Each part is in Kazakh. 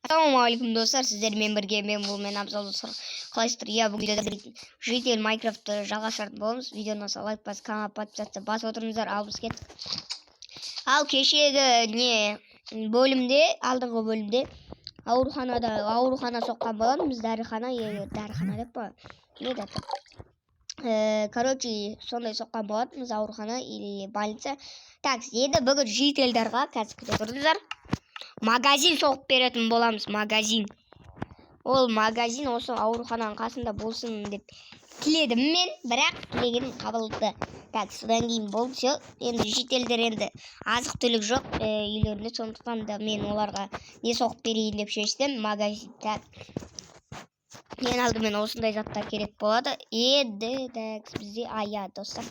Ассалаумағалейкум, достар! Сіздермен бірге мен, бұл мен, Абзал. Достар, қалайсыздар? Иә, бүгін житель Майнкрафтты жалғастыратын боламыз. Видеоны лайк басып, каналға подписаться басып отырыңыздар. Ал біз кеттік. Ал кешегі не бөлімде, алдыңғы бөлімде ауруханада аурухана соққан болатынбыз, дәріхана, дәріхана деп па, не еді аты? Короче, сондай соққан болатынбыз, аурухана или больница. Так, енді бүгін жительдарға, қазір, күте тұрыңыздар, магазин соғып беретін боламыз. Магазин, ол магазин осы аурухананың қасында болсын деп тіледім мен, бірақ тілегенім қабылды. Так, содан кейін болды, все. Енді жительдер, енді азық түлік жоқ үйлерінде, сондықтан да мен оларға не соғып берейін деп шештім? Магазин. Так, ең алдымен осындай заттар керек болады енді. Так, бізде, а, иә, достар,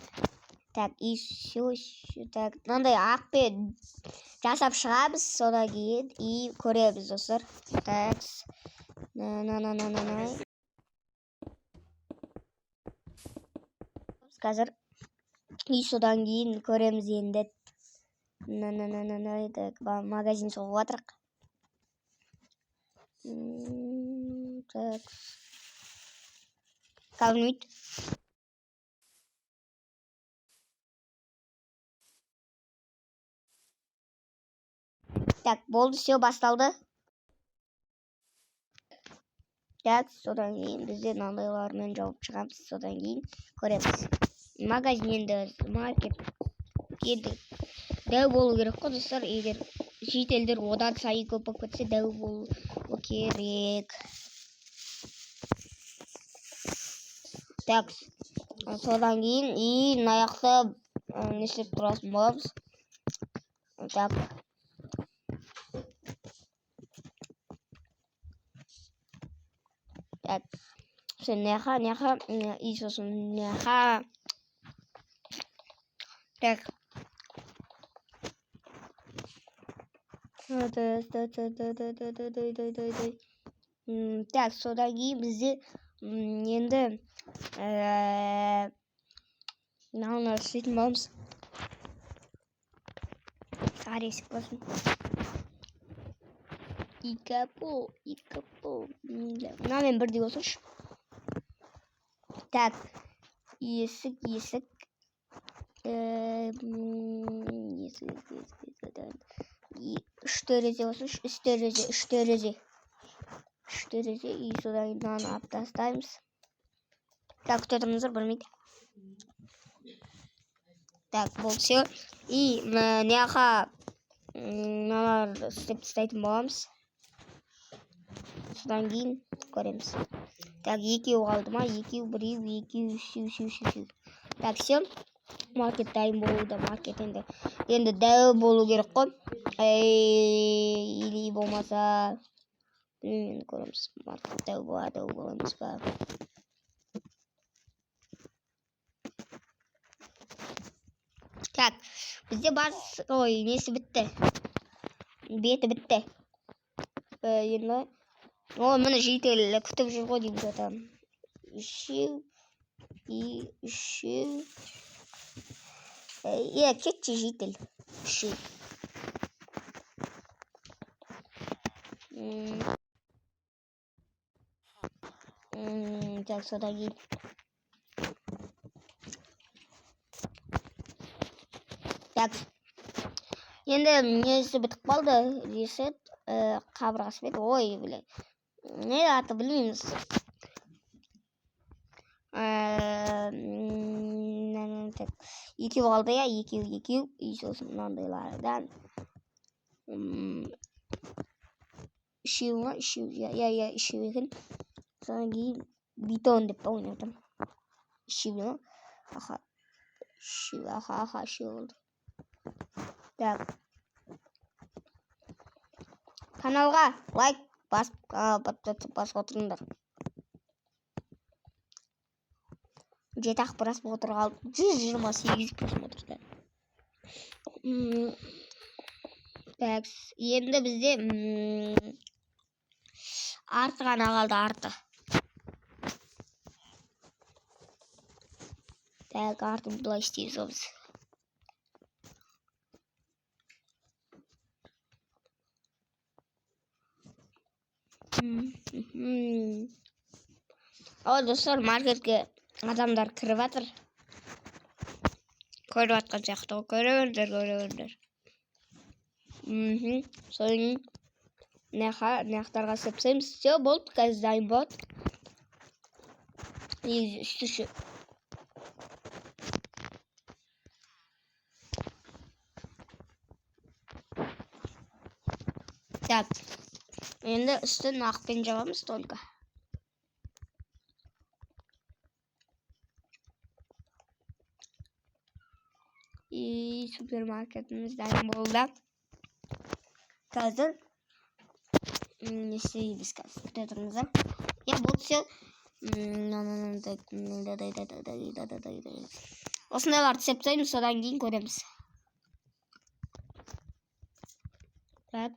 так, и все. Так, мынандай ақпен жасап шығамыз, содан кейін и көреміз, достар. Так, на на на на на на қазір и содан кейін көреміз енді. На на на на на так, магазин соғып жатырық. Так, көрінбейді. Так, болды, все, басталды. Так, содан кейін бізде мынандайлармен жауып шығамыз, содан кейін көреміз. Магазин енді, маркет енді дәу болу керек қой, достар. Егер жительдер одан сайын көп болып кетсе, дәу болу керек. Так, содан кейін и мына жақта не істеп тұратын боламыз? Так, так, мына жаққа, мына жаққа и сосын мына жаққа. Так, так, содан кейін бізде енді мынаны істейтін боламыз. Сары есік болсын. И капо, и капо. Мынамен бірдей болсыншы. Так, есік, есік. Есік, есік, есік. Үш терезе болсыншы, үш терезе, үш терезе. Үш терезе, и содан кейін мынаны алып тастаймыз. Так, күте тұрыңыздар, бір минут. Так, болды, все. И мына жаққа мыналарды істеп тастайтын боламыз, содан кейін көреміз. Так, екеу қалды ма? Екеу, біреу, екеу, үшеу, үшеу, үшеу. Так, все, маркет дайын болуда. Маркет енді дәу болу керек қой, или болмаса, білмеймін, енді көреміз. Маркет дәу болады, дәу бола емес па? Так, бізде бас, ой, несі бітті, беті бітті. Енді, о, міне, житель күтіп жүр ғой деймін что. Үшеу и үшеу. Е, кетші, житель. Үшеу. Так, содан кейін, так, енді несі бітіп қалды, несі, қабырғасы бет, ой, бля, не аты, білмейміз. Так, екеу қалды, иә, екеу, екеу. И сосын мынандайлардан үшеу ма? Үшеу, иә, иә, иә, үшеу екен. Содан кейін бетон деп па ойнап жатырмын. Үшеу ма? Аха, үшеу, аха, аха, үшеу болды. Так, каналға лайк басып, подписаться басып отырыңдар. Жеті ақ просмотр қалды, 128 просмотрда. Так, енді бізде арты ғана қалды, арты. Так, артын былай істейміз ғой біз. Ал, достар, маркетке адамдар кіріп жатыр. Көріп жатқан сияқты ғой. Көре беріңдер, көре беріңдер. Содан кейін мына жақтарға істеп тастаймыз. Все, болды, қазір дайын болады. Негізі үсті ше. Так, енді үстін ақпен жабамыз только. И супермаркетіміз дайын болды. Қазір не істейміз қазір? Күте тұрыңыздар. Иә, болды, все. Осындайларды істеп тастаймыз, содан кейін көреміз. Так.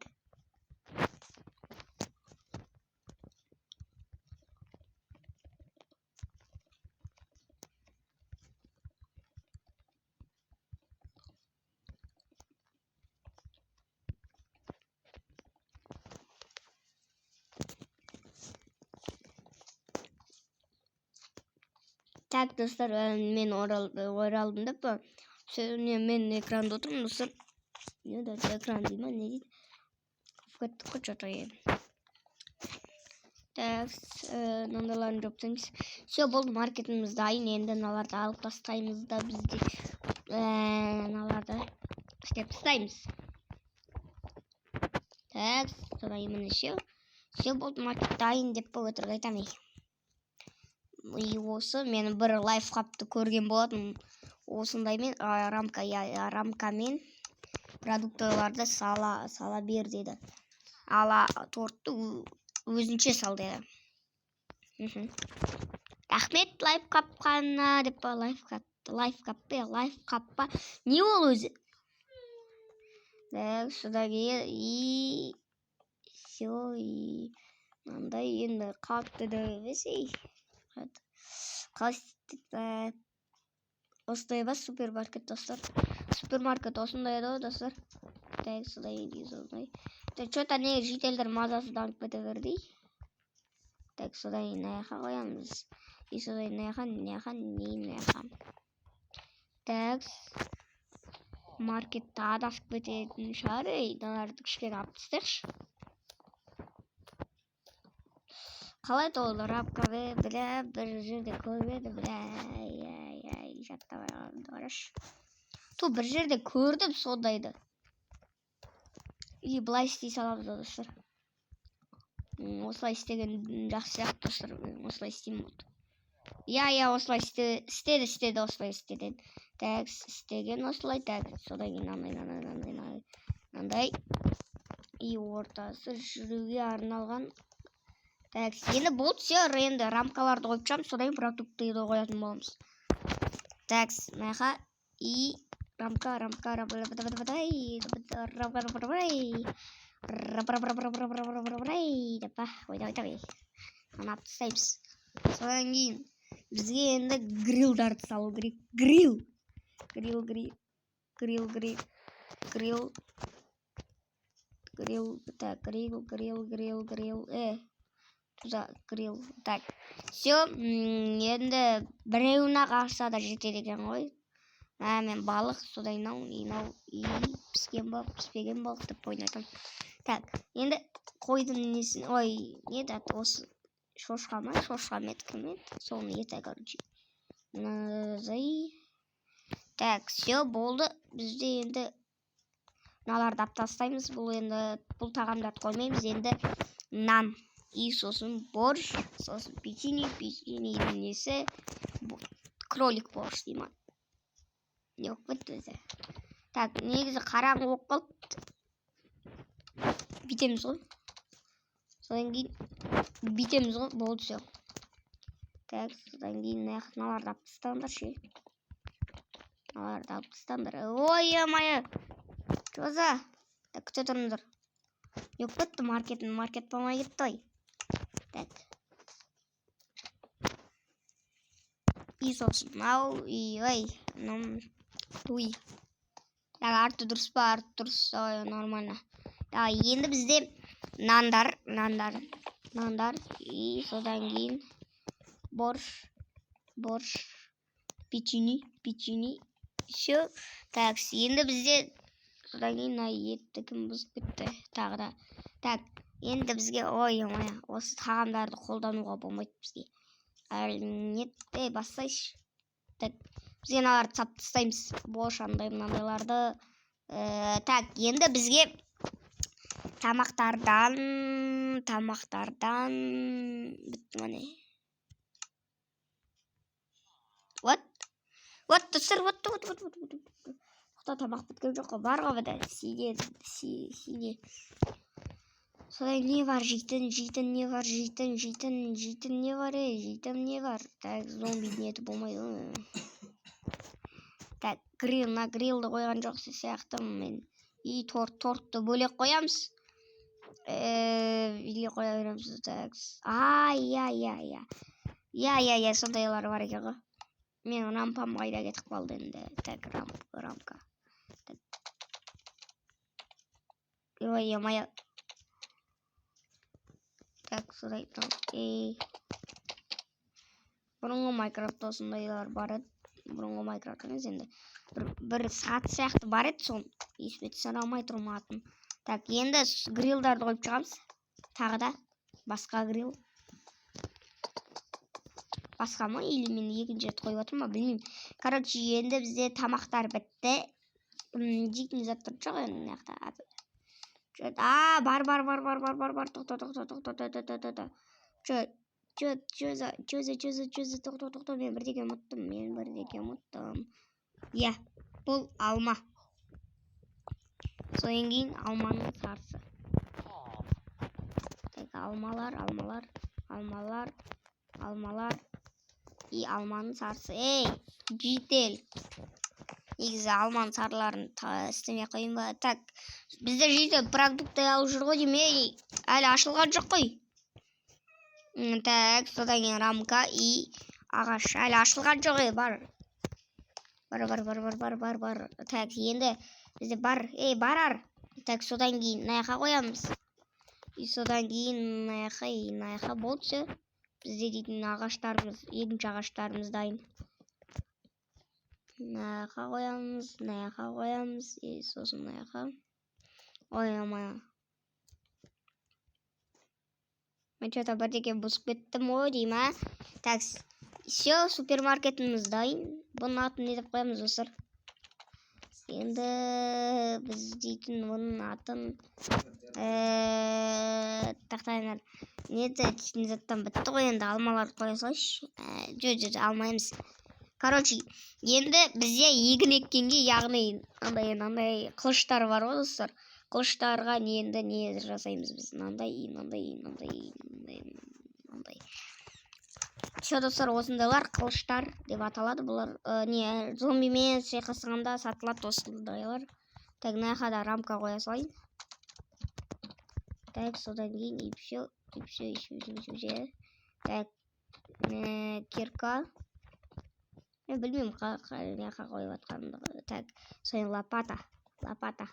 Так, достар, мен оралдым деп па. Не, мен экранда отырмын, достар. Не да, экран дей ма, не дейді? Кеттік қой, что-то енді. Так, мынандайларын жауып тастаймыз. Все, болды, маркетіміз дайын. Енді мыналарды алып тастаймыз да, бізде мыналарды істеп тастаймыз. Так, содан кейін міне все. Все, болды, маркет дайын деп па, өтірік айтамын. И осы мен бір лайфхакты көрген болатынмын. Осындаймен рамка, иә, рамкамен продуктыларды сала бер деді. Ала тортты өзінше сал деді. Рахмет лайфхакқана деп па, лайфхак, лайфхак па, лайфхак па? Не ол өзі? Так, содан кейін и все, и мынандай енді қатты да емес, ей. Қалай істейді? Осындай ба супермаркет, достар? Супермаркет осындай еді ғой, достар. Так, содан кейін сондай. Так, что-то не жительдер мазасызданып кете берді. Так, содан кейін мына жаққа қоямыз. И содан кейін мына жаққа, мына жаққа, не мына жаққа. Так, маркетті адасып кететін шығар. Ей, мыналарды кішкене алып тастайықшы. Қалай еді ол рамка, бля, бір жерде көріп едім, бля, ай, ай, жаттамай қалдым, қарашы. Ту, бір жерде көрдім сондайды. И былай істей саламыз, достар. Осылай істеген жақсы сияқты, достар. Осылай істеймін, болды. Иә, иә, осылай істеді, істеді, осылай істеді. Так, істеген осылай, так, содан кейін мынандай, мынандай, мынандай, мынандай. И ортасы жүруге арналған. Так, енді болды, все, енді рамкаларды қойып шығамыз, содан кейін продуктыны қоятын боламыз. Так, мына жаққа и рамка, рамка, рамка, рамка, рамка, деп па, ой, давай, давай. Мынаны алып тастаймыз. Содан кейін бізге енді грилдарды салу керек. Грил. Грил, грил, грил, грил, грил, грил, так, грил, грил, грил, грил, туда грил. Так, все, енді біреуін ақ ашса да жетеді екен ғой. Мә, мен балық, содан мынау, мынау, и піскен балық, піспеген балық деп ойнатамын. Так, енді қойдың несін, ой, не еді аты, осы шошқа ма, шошқа ма еді, кім еді? Соның еті, короче. Мынадай. Так, все, болды. Бізде енді мыналарды алып тастаймыз. Бұл енді, бұл тағамдарды қоймаймыз. Енді нан. И сосын борщ, сосын печенье, печеньенің несі, кролик борщ дей ма? Не болып кетті өзі? Так, негізі қараңғы болып қалды. Бүйтеміз ғой. Содан кейін бүйтеміз ғой, болды, все. Так, содан кейін мыналарды алып тастаңдар ше. Мыналарды алып тастаңдар. Ой, ё-моё. Что за? Так, күте тұрыңдар. Не болып кетті маркет, маркет болмай кетті ғой. Так. И сосын мынау, и ой, мынау, туй. Так, арты дұрыс па? Арты дұрыс, ой, нормально. Так, енді бізде нандар, нандар. Нандар. И содан кейін борщ, борщ, печенье, печенье. Все. Так, енді бізде содан кейін мына етті кім бұзып кетті тағы да? Так, енді бізге, ой, ой, осы тағамдарды қолдануға болмайды бізге. Әлі нет, ей, бассайшы. Так, біз мыналарды сап тастаймыз. Борщ, андай мынандайларды. Так, енді бізге тамақтардан бітті ма, не? Вот. Вот, достар, вот, вот, вот, вот, вот. Тоқта, тамақ біткен жоқ қой, бар ғой міне, сине, сине. Содан не бар жейтін, не бар жейтін, не бар, ей, жейтін не бар? Так, зомбидің еті болмайды ғой. Так, гриль, мына грилді қойған жоқ сияқтымын мен. И торт, тортты бөлек қоямыз. Или қоя береміз. Так, а, иә, иә, иә. Иә, иә, иә, сондайлар бар екен ғой. Менің рампам қайда кетіп қалды енді? Так, рамка. Так. Ой, ё-моё. Так, солай, ей. Бұрынғы Майнкрафтта осындайлар бар еді. Бұрынғы Майнкрафт емес енді. Бір сат сияқты бар еді, соны есіме түсіре алмай тұрмын атын. Так, енді грилдарды қойып шығамыз. Тағы да басқа грил. Басқа ма, или мен екінші рет қойып жатырмын ба, білмеймін. Короче, енді бізде тамақтар бітті. Жейтін заттар жоқ енді мына жақта. А, бар, бар, бар, бар, бар, бар, бар. Тоқта, тоқта, тоқта, тоқта, тоқта, тоқта. Чё, чё, чё за, чё за, чё за, чё за, тоқта, тоқта, мен бірдеңе ұмыттым, мен бірдеңе ұмыттым. Иә, бұл алма. Содан кейін алманың сарысы. Так, алмалар, алмалар, алмалар, алмалар. И алманың сарысы. Ей, житель. Негізі алманың сарыларын істемей ақ қояйын ба? Так, бізде житель продукты алып жүр ғой деймін. Ей, әлі ашылған жоқ қой. Так, содан кейін рамка и ағаш. Әлі ашылған жоқ, ей, бар. Бар, бар, бар, бар, бар, бар, бар. Так, енді бізде бар. Ей, барар. Так, содан кейін мына жаққа қоямыз. И содан кейін мына жаққа, и мына жаққа, болды, все. Бізде дейтін ағаштарымыз, екінші ағаштарымыз дайын. Мына жаққа қоямыз, мына жаққа қоямыз, и сосын мына жаққа. Ой, ё-моё. Мен что-то бірдеңе бұзып кеттім ғой деймін, а? Так, все, супермаркетіміз дайын. Бұның атын не деп қоямыз, достар? Енді біз дейтін бұның атын тақтайындар. Не дейтін заттан бітті ғой енді, алмаларды қоя салайыншы. Жо, жо, алма емес. Короче, енді бізде егін еккенге, яғни андай мынандай қылыштар бар ғой, достар. Қылыштарға не, енді не жасаймыз біз? Мынандай, мынандай, мынандай, мынандай, мынандай. Все, достар, осындайлар қылыштар деп аталады. Бұлар не, зомбимен шайқасқанда сатылады осындайлар. Так, мына жаққа да рамка қоя салайын. Так, содан кейін и все, и все, и все, и все, все. Так, кирка. Мен білмеймін мына жаққа қойып жатқанымды. Так, содан лопата, лопата.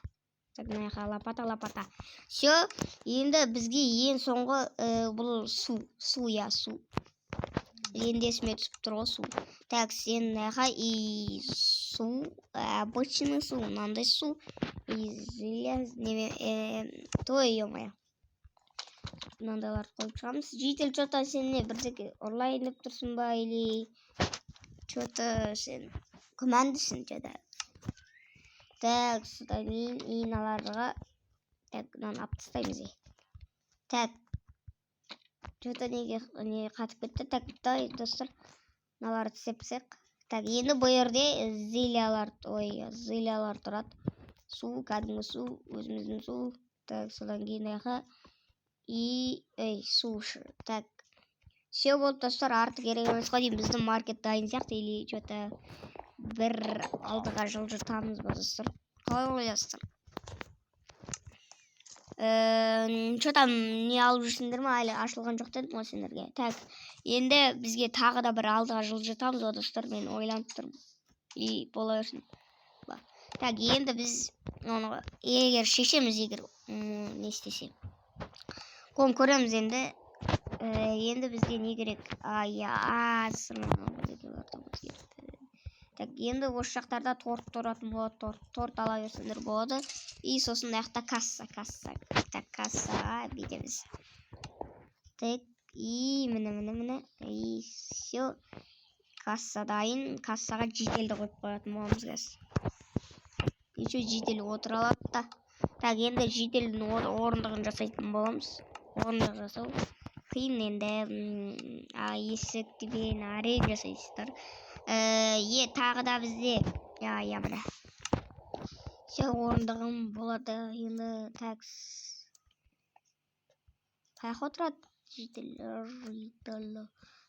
Так, мына жаққа лопата, лопата. Все, енді бізге ең соңғы бұл су, су, иә, су. Енді есіме түсіп тұр ғой, су. Так, сен мына жаққа и су, обычный су, мынандай су. И неме, той, ё-моё. Мынандайларды қойып шығамыз. Житель, что-то сен не, бірдеңе ұрлайын деп тұрсың ба, или что-то сен күмәндісің что-то. Так, содан кейін и мыналарға, так, мынаны алып тастаймыз. Ей. Так, что-то неге не қатып кетті? Так, давай, достар, мыналарды істеп тастайық. Так, енді бұл жерде зельялар, ой, зельялар тұрады. Су, кәдімгі су, өзіміздің су. Так, содан кейін мына жаққа и, ей, су. Так, все, болды, достар, артық керек емес қой деймін. Біздің маркет дайын сияқты, или что-то бір алдыға жылжытамыз ба, достар? Қалай ойлайсыздар? Че там, не алып жүрсіңдер ма? Әлі ашылған жоқ дедім ғой сендерге. Так, енді бізге тағы да бір алдыға жылжытамыз ғой, достар, мен ойланып тұрмын. И бола берсін. Так, енді біз оны егер шешеміз, егер не істесе, оны көреміз енді. Енді бізге не керек? А, иә. Так, енді осы жақтарда торт тұратын болады. Торт ала берсеңдер болады. И сосын мына жақта касса, касса. Так, кассаға бүйтеміз. Так, и міне, міне, міне. И все, касса дайын. Кассаға жительді қойып қоятын боламыз қазір. Еще житель отыра алады да. Так, енді жительдің орындығын жасайтын боламыз. Орындық жасау қиын енді. А, есік деген әрең жасайсыздар. Е, тағы да бізде, иә, иә, міне, все, орындығым болады енді. Так, қай жаққа отырады житель? Житель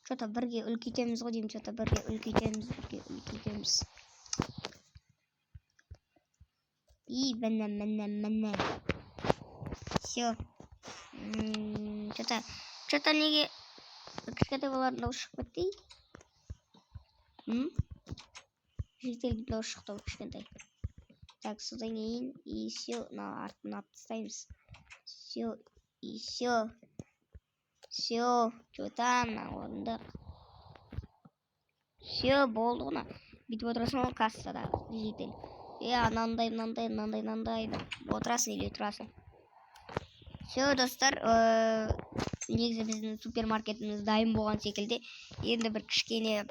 че то бірге үлкейтеміз ғой деймін. Че то бірге үлкейтеміз, бірге үлкейтеміз. И міне, міне, міне, все. Че то неге кішкентай балалардың дауысы шығып кетті? Жительдің дауысы шықты ғой кішкентай. Так, содан кейін и все, мына артын алып тастаймыз. Все, и все, все. Че там, мына орындық, все, болды ғой. Мына бүйтіп отырасың ғой кассада, житель. Е, анандай, мынандай, мынандай, мынандай деп отырасың или тұрасың. Все, достар, негізі біздің супермаркетіміз дайын болған секілді. Енді бір кішкене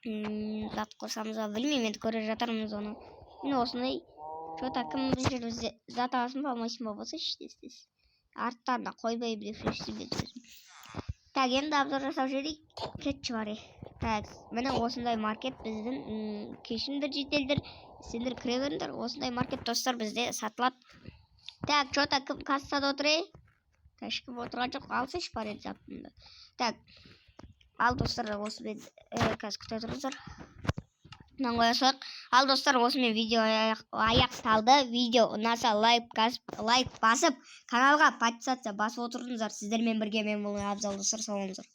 зат қосамыз ба, білмеймін, енді көре жатармыз оны. Міне, осындай. Че то кім бұл жерде зат аласың ба, алмайсың ба, болсайшы, тез тез арттарына қоймай деп шештім мен өзім. Так, енді обзор жасап жіберейік, кетші бар. Так, міне, осындай маркет біздің. Кешіріңдер, жительдер, сендер кіре беріңдер. Осындай маркет, достар, бізде сатылады. Так, че то кім кассада отыр? Ей, ешкім отырған жоқ. Алсайшы, бар еді затымды. Так, ал, достар, осымен қазір күте тұрыңыздар, мынаны қоя салайық. Ал, достар, осымен видео аяқталды. Видео ұнаса, лайк басып, каналға подписаться басып отырыңыздар. Сіздермен бірге мен болған Абзал. Достар, сау болыңыздар.